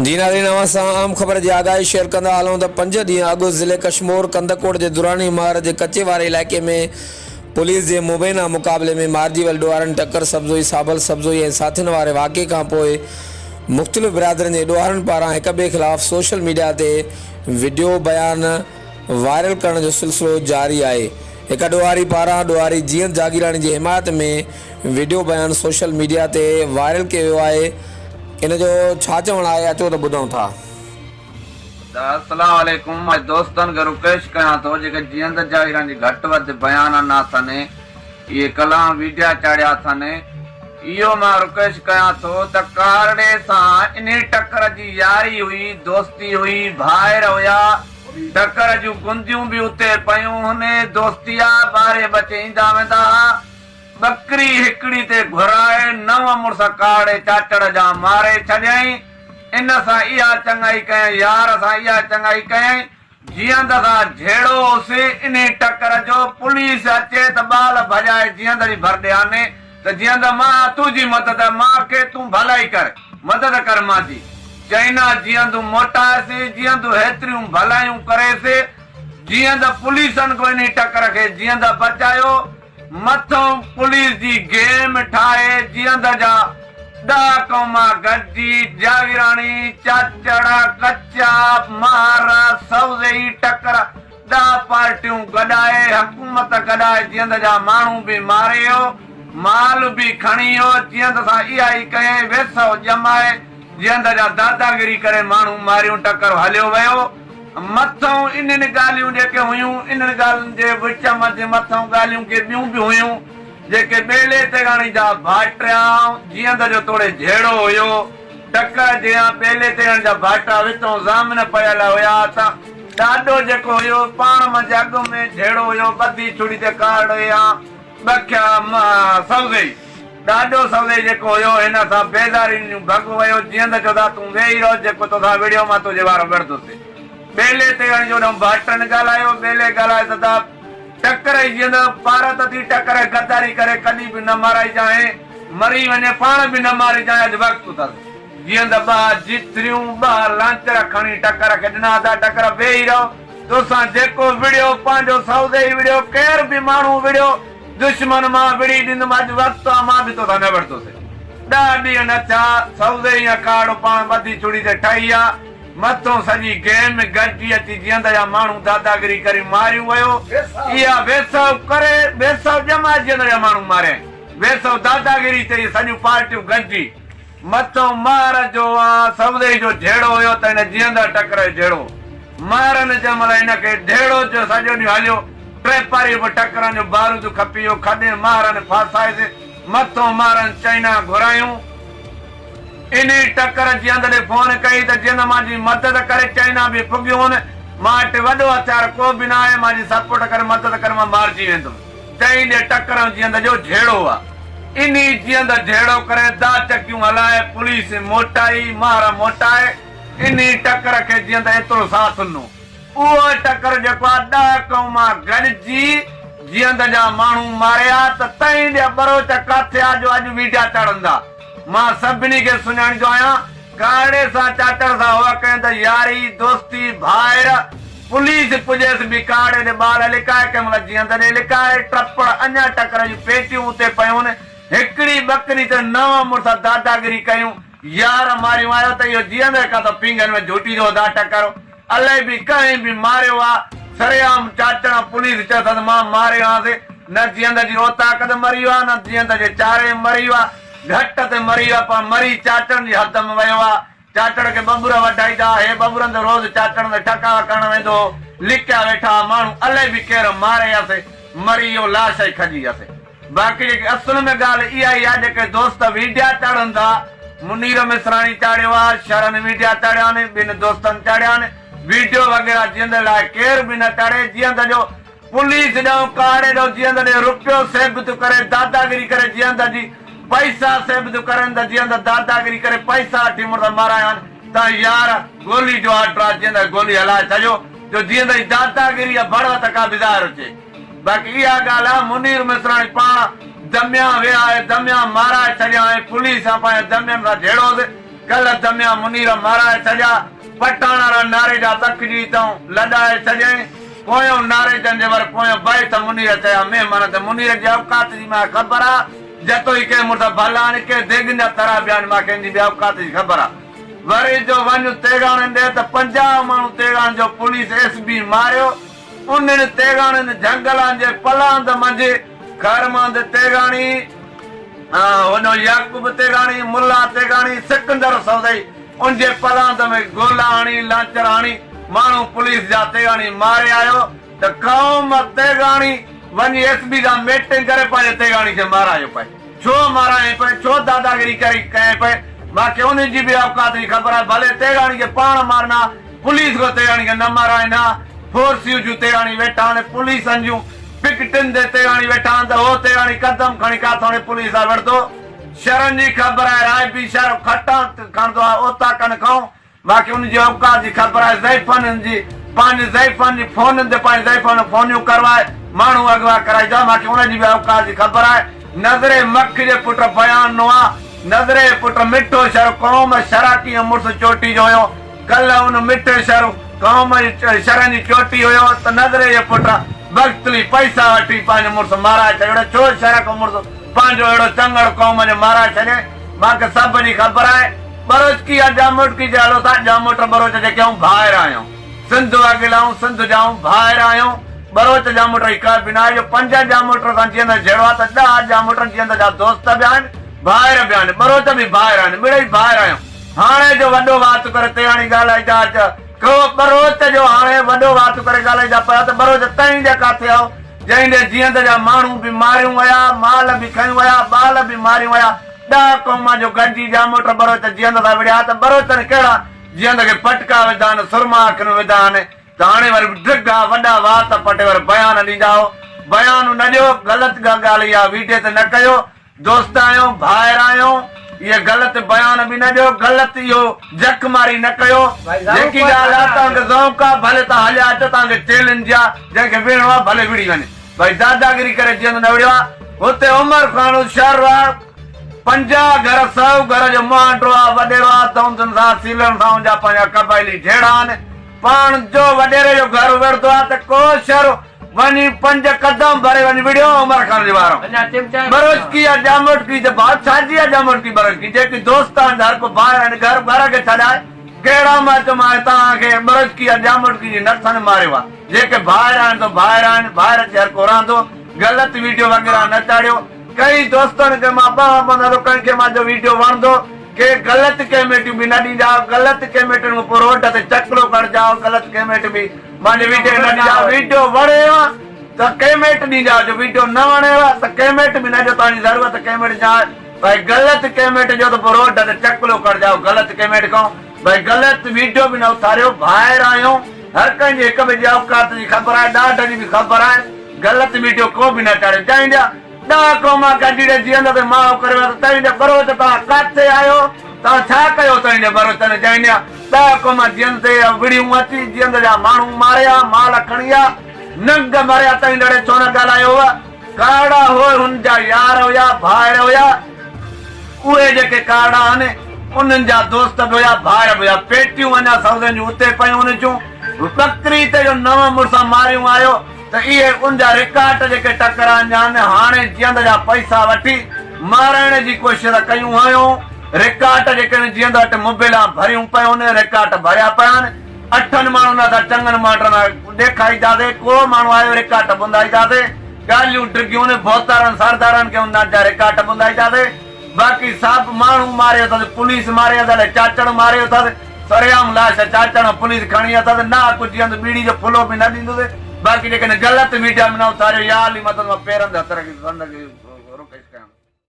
جي ناظرين اوهان سان اهم خبر جي آگاهي شيئر ڪندا هلون ته پنج ڏينهن اڳ ضلعي ڪشمور ڪنڌڪوٽ جي دراني مهر جي ڪچي واري علائقي ۾ پوليس جي مبينا مقابلي ۾ مارجي ويل ڏوهارين ٽڪر سبزوئي صابل سبزوئي ۽ ساٿين واري واقعي کان پوء مختلف برادرين جي ڏوهارين پاران هڪ ٻئي خلاف سوشل ميڊيا تي وڊيو بيان وائرل ڪرڻ جو سلسلو جاري آهي هڪ ڏوهاري پاران ڏوهاري جيئند جاگيراڻي جي حمايت ۾ وڊيو بيان سوشل ميڊيا تي وائرل ڪيو ويو آهي ان جو ڇا چوڻ آهي اچو ته ٻڌون ٿا. ته السلام عليڪم مان دوستن کي رڪويسٽ ڪيان ٿو جيڪي جيئند جاگيراڻي جي گهٽ وڌ بيان ڏنا اٿن اهي ڪلام ويڊيا چاڙهيا اٿن اهو مان رڪويسٽ ڪيان ٿو ته ڪارڙي سان انهي ٽڪر جي ياري هئي دوستي هئي ڀائر هيا ٽڪر جون گنديون به اتي پيون هن دوستي آ ٻارهين ٻچي ايندا ويندا ها ٻڪري هڪڙي تي گهرائي نو مڙس ڪاڙهي چاچڙ جا ماري ڇڏيائين. ان سان اها چڱائي ڪيائين، يار سان اها چڱائي ڪيائين، جيئند سان جهيڙو هوس، انهي ٽڪر جو پوليس اچي ته ٻال ڀڄائي جيئند جي ڀر ڏي آني ته جيئند مان تنهنجي مدد مان کي تون ڀلائي ڪر، مدد ڪر مانجي. چئينا جيئند موٽائيس، جيئند هيتريون ڀلايون ڪريس، جيئند پوليسن کان انهي ٽڪر کي جيئند بچايو. مٿئون پوليس جي گيم ٺاهي جيئند جا ڏهه قوما گڏجي جاگيراڻي، چاچڙ، ڪچا، مهر، سوزئي، ٽڪر ڏهه پارٽيون گڏائي حڪومت گڏائي جيئند جا ماڻهو به ماريو مال به کڻي ويو جيئند سان اها ئي ڪيائين ويسهه ڄمائي جيئند جا داداگيري ڪري ماڻهو ماريون ٽڪر هليو ويو. مٿئون انهن ڳالهيون جيڪي هيون، انهن ڳالهين جي وچ منجهه مٿئون ڳالهيون ڪي ٻيون به هيون، جيڪي ٻيلي تيغاڻي جا ڀائٽيا جيئند جو توڙي جهيڙو هيو. ٽڪر جيان ٻيلي تيغاڻي جا ڀائٽا وچئون ضامن پيل هيا ته ڏاڏو جيڪو هيو، پاڻ منجهه اڳ ۾ جهيڙو هيو، ٻڌي ڇڙي تي ڪارڙي يا ٻکيا سوزئي. ڏاڏو سوزئي جيڪو هيو، هن سان بيزارين جون ڀڳ ويو، جيئند چودا تون ويهي رهه، جيڪو توسان وڙهيو مان تنهنجي وارو وڙهندس. ٻيلي تي هڻ جو ڏانهن ڀائٽن ڳالهايو، ٻيلي ڳالهائي ته دا ٽڪر ئي جيئند پارت ٿي ٽڪر غداري ڪري ڪڏهن به نه مارائجانء، مري وڃي پاڻ به نه مارجانء اڄ وقت اٿس. جيئند ٻه جٿريون، ٻه لانچر کڻي ٽڪر کي ڏنا دا ٽڪر ويهي رهه، توسان جيڪو وڙهيو پنهنجو سوزئي وڙهيو، ڪير به ماڻهو وڙهيو، دشمن مان وڙهي ڏيندم اڄ وقت آ مان به توسان نه وڙهندس. ڏهه ڏينهن نه ٿيا، سوزي يا ڪاڙو پاڻ ٻڌي ڇڙي تي ٺهي ويا. مٿون سڄي گيم گڏجي اچي جيئند جا ماڻهو داداگيري ڪري ماريون ويو. اها ويسهه ڪري ويسهه ڄمائي جيئند جا ماڻهو ماريائين. ويسهه داداگيري چئي سڄيون پارٽيون گڏجي. مٿئون مهر جو آ سودي جو جهيڙو هيو ته هن جيئندڙ ٽڪر جو جهيڙو هو. مهرن جنهن مهل هن کي ڍيڙو چيو سڄو ڏينهن هليو. ٽيپاريء به ٽڪرن جو بارود کپي ويو. کڏين مهرن ڦاسائيس. مٿئون مهرن چائنا گهرايون. انهي ٽڪر جيئند ڏي فون ڪئي ته جيئند مانجي مدد ڪري چائنا به پڳيون. مان وٽ وڏو هٿيار ڪو به نه آهي. مانجي سپورٽ ڪري مدد ڪر مان مارجي ويندم. تنهن ڏي ٽڪر ۽ جيئند جو جهيڙو آ. انهي جيئند جهيڙو ڪري دا چڪيون هلائي پوليس موٽائي مهر موٽائي انهي ٽڪر کي جيئند ايترو ساٿ ڏنو. اهو ٽڪر جيڪو آ ڏهه قومان گڏجي جيئند جا ماڻهو ماريا ته تنهن ڏي ٻروچ ڪاٿي آ جو اڄ ويڊيا چاڙهندا. مان سڀني کي سڃاڻيندو آهيان. ڪارڙي سان چاچڙ سان هئا ڪنهن ته ياري، دوستي، ڀائر، پوليس پڄيس به ڪارڙي ڏي ٻال لڪائي ڪنهن مهل جيئند ڏي لڪائي، ٽپڙ اڃا ٽڪر جون پيٽيون اتي پيون، هڪڙي ٻڪري تي نو مڙس داداگيري ڪيون، يار ماريون آيو ته اهو جيئند ڪا ته پينگهن ۾ جهوٽي جو دا ٽڪر الائي به ڪنهن به ماريو آ، سرعام چاچڙ پوليس چيو اٿس مان ماريو هانس، نه جيئند جي اوطاق تي مري ويو آ نه جيئند جي چاري مري ويو آ، گهٽ تي مري ويو آ پر مري چاچڙن جي حد ۾ ويو آ، چاچڙ کي ٻٻر وڍائيندا ها، هي ٻٻرن تي روز چاچڙن تي ٺڪاء ڪرڻ ويندو هو، لڪيا ويٺا ها ماڻهو الائي به ڪير ماري هيس، مري ويو لاش ئي کڄي هيس. باقي جيڪي اصل ۾ ڳالهه اها ئي آ جيڪي دوست ويڊيا چاڙهن ٿا منير مصراڻي چاڙهيو آ شرن ويڊيا چاڙهيا آهن ٻين دوستن چاڙهيا آهن ويڊيو وغيره جيئند لاء ڪير به نه چاڙهي جيئند جو پوليس ڏانهن ڪهاڙي ڏانهن جيئند ڏي روپيو ثيبت ڪري داداگيري ڪري جيئند جي پئسا ثيبت ڪرن ته جيئند داداگيري ڪري پئسا وٺي مڙس مارايا آهن ته يار گولي جو آرڊر آ جيئند گولي هلائي ڇڏيو جو جيئند جي داداگيري يا ڀڙوت ڪا به ظاهر هجي. باقي اها ڳالهه آ منير مصراڻي پاڻ دميان ويهائي دميان مارائي ڇڏيا ۽ پوليس سان پنهنجا دمين سان جهيڙو هوس ڪلهه دميا منير مارائي ڇڏيا، پٺاڻا را ناري جا ٻکجي تئون لڏائي ڇڏيائين، پويون ناريجن جي ور پويون بيت منير چيا مهمان ته منير جي اوقات جي مان خبر آ، جتوئي ڪنهن مڙس ڀلا آهن ڪنهن ديڳن جا ترا به آهن مان کي ان جي به اوقات جي خبر آ. وري جو وڃ تيغاڻين ڏي ته 50 ماڻهو تيغاڻ جو پوليس ايس بي ماريو، انهن تيغاڻين جهنگلان جي پلاند منجهه خيرمحمد تيغاڻي، هوڏو يعقوب تيغاڻي، ملا تيغاڻي، سڪندر سوزئي ان جي پلاند ۾ گولا هڻي لانچر هڻي ماڻهو پوليس جا تيغاڻي ماري آيو ته قوم تيغاڻي وڃي ايس بي سان ميٽنگ ڪري پنهنجي تيغاڻي کي مارايو پئي ڇو مارايائين پئي ڇو داداگيري ڪري ڪيائين پئي مان کي انهن جي به اوقات جي خبر آهي ڀلي تيغاڻي کي پاڻ مارن ها پوليس کان تيغاڻي کي نه مارائين ها فورسيون جون تيغاڻي ويٺا آهن پوليسن جون پڪٽن تي تيغاڻي ويٺا آهن ته هو تيغاڻي قدم کڻي ڪاٿوڻي پوليس سان وڙهندو شھرن جي خبر آھي رائبي شھر کٽان کڻندو آھي اوطاقن کئون باقي ان جي اوقات جي خبر آھي ضعيفن جي پنھنجي ضعيفن جي فونن تي پنھنجي ضعيفن فونيون ڪروائي ماڻھو اغوا ڪرائيندو آھي باقي ان جي به اوقات جي خبر آھي نظري مک جي پٽ بيان ڏنو آ نظري جي پٽ مٺو شھر قوم شراڪي ۽ مڙس چوٽي جو ھيو ڪلهه ان مٺي شھر قوم شھرن جي چوٽي ھيو ته نظري جي پٽ بختلي پئسا وٺي پنھنجو مڙس مارائي ڇڏيو ڇو شراڪو مڙس پنهنجو اهڙو چڱڙ قوم جو مارائي ڇڏي، مان کي سڀ جي خبر آهي. ٻروچڪي يا ڄاموٽڪي جي هلو ٿا، ڄاموٽ ٻروچ جيڪي آئون ڀائر آهيون. سنڌ واڳيل آئون سنڌ جا آئون ڀائر آهيون. ٻروچ ڄاموٽ جي ڪا به ناهي جو پنجن ڄاموٽن سان جيئندڙ جهيڙو آهي ته 10 ڄاموٽن جيئندڙ جا دوست به آهن، ڀائر به آهن، ٻروچ به ڀائر آهن، مڙئي ڀائر آهيون. هاڻي جو وڏو وات ڪري تياڻي ڳالهائيندا اچ ڪو ٻروچ جو هاڻي وڏو وات ڪري ڳالهائيندا پيا ته ٻروچ تئين جا ڪاٿي آهو. جنهن ڏي جيئند جا ماڻهو به ماريون ويا، مال به کنيون ويا، ٻال به ماريون ويا. 10 قومان جو گڏجي ڄاموٽ ٻروچ جيئند سان وڙهيا ته ٻروچن ڪهڙا جيئند کي پٽڪا وڌا آهن، سرما اکين ۾ وڌا آهن ته هاڻي وري به ڊگها وڏا وات پٽي وري بيان ڏيندا هو. بيان نه ڏيو، غلط ڳالهه اها ويڊيو تي نه ڪيو. دوست آهيون، ڀائر آهيون، اهي غلط بيان به نه ڏيو، غلط اهو جک ماري نه ڪيو، جيڪي ڳالهه آهي توهان کي ذوق آهي ڀلي توهان هليا اچو، توهان کي چئلينج آهي، جنهن کي وڙهڻو آهي ڀلي وڙهي وڃي، ڀائي داداگيري ڪري جيئندو نه وڙهيو آهي، هتي عمر خان شھر آهي، 50 گهر سئو گهر جو مهانڊو آهي، وڏيرو آهي، ڌونڌن سان سيلن سان ان جا پنهنجا قبائلي جهيڙا آهن، پاڻ جو وڏيري جو گهر وڙهندو آهي ته ڪو شھر وڃي پنج قدم ڀري وڃي وڙهيو عمر خان جي وارو ٻروچڪي يا ڄاموٽڪي جي ڀاء ڇاجي يا ڄاموٽڪي ٻروچڪي جيڪي دوست آهن هر ڪو ڀائر آهن گهر گهر کي ڇڏائي ڪهڙا مان چوان آء توهان کي ٻروچڪي يا ڄاموٽڪي جي نٿن ماريو آهي جيڪي ڀائر آهن سو ڀائر آهن ڀائر اچي هر ڪو رهندو غلط ويڊيو وغيره نه چاڙهيو ڪئي دوستن کي مان ٻانهن ٻنڌان ٿو ڪنهن کي مان جو ويڊيو وڻندو ڪي غلط ڪيميٽيون به نه ڏيندا غلط ڪيميٽين کان پوء روڊ تي چڪلو کڻجا غلط ڪيميٽ به مانجي ويڊيو نه ڏيندا ويڊيو وڻيو ته ڪيميٽ ڏيندا جو ويڊيو نه وڻيو ته ڪيميٽ به نه ڏيو توهان جي ضرورت ڪيميٽ جي ناهي ڀائي غلط ڪيميٽ ڏيو ته پوء روڊ تي چڪلو کڻجا غلط ڪيميٽ کان ڀائي غلط ويڊيو به نه اٿاريو ڀائر آهيون هر ڪنهن جي هڪ ٻئي جي اوقات جي خبر آهي ڏاڍ جي به خبر آهي غلط ويڊيو ڪو به نه چاڙهيو جنهن جا 10 قوما گڏجي جيئندو تي ماء ڪريو ته تنهن جا ٻروچ توهان ڪاٿي آهيو توهان ڇا ڪيو تنهن جي ٻروچن جنهن جا 10 قوما جيئند تي وڙهيون اچي جيئند جا ماڻهو ماريا مال کڻي ويا ننگ مريا تنهن ڏڙي ڇو نه ڳالهايو هو ڪارڙا هو هن جا يار هيا ڀائر هيا اهي جيڪي ڪارڙا آهن انهن جا دوست به هيا ڀائر به هيا پيٽيون اڃا سودن جون اتي پيون هن جون ٻڪري تي جو نو مڙس ماريون آيو ته اهي ان جا رڪارڊ جيڪي ٽڪرائن جا آهن هاڻي جيئند جا پئسا وٺي مارائڻ جي ڪوشش ڪيون هيون رڪارڊ جيڪي آهن جيئند وٽ موبيلان ڀريون پيون آهن رڪارڊ ڀريا پيا آهن اٺن ماڻهن اسان چڱن ماڻهن ڏيکائينداسي ڪو ماڻهو آيو رڪارڊ ٻڌائينداسي ڳالهيون ڊگهيون آهن ڀوتارن سردارن کي ان جا رڪارڊ ٻڌائينداسي باقي صاحب ماڻهو ماريو اٿس پوليس ماري اٿس الائي چاچڙ ماريو اٿس سرعام لاش چاچڙ پوليس کڻي اٿس نه ڪجهه هنڌ ٻيڙي جو ڦلو به نه ڏيندس باقي جيڪڏهن غلط ميڊيا ۾ نه اٿاريو يا علي مدد مان پيرن تي هٿ رکي سندس.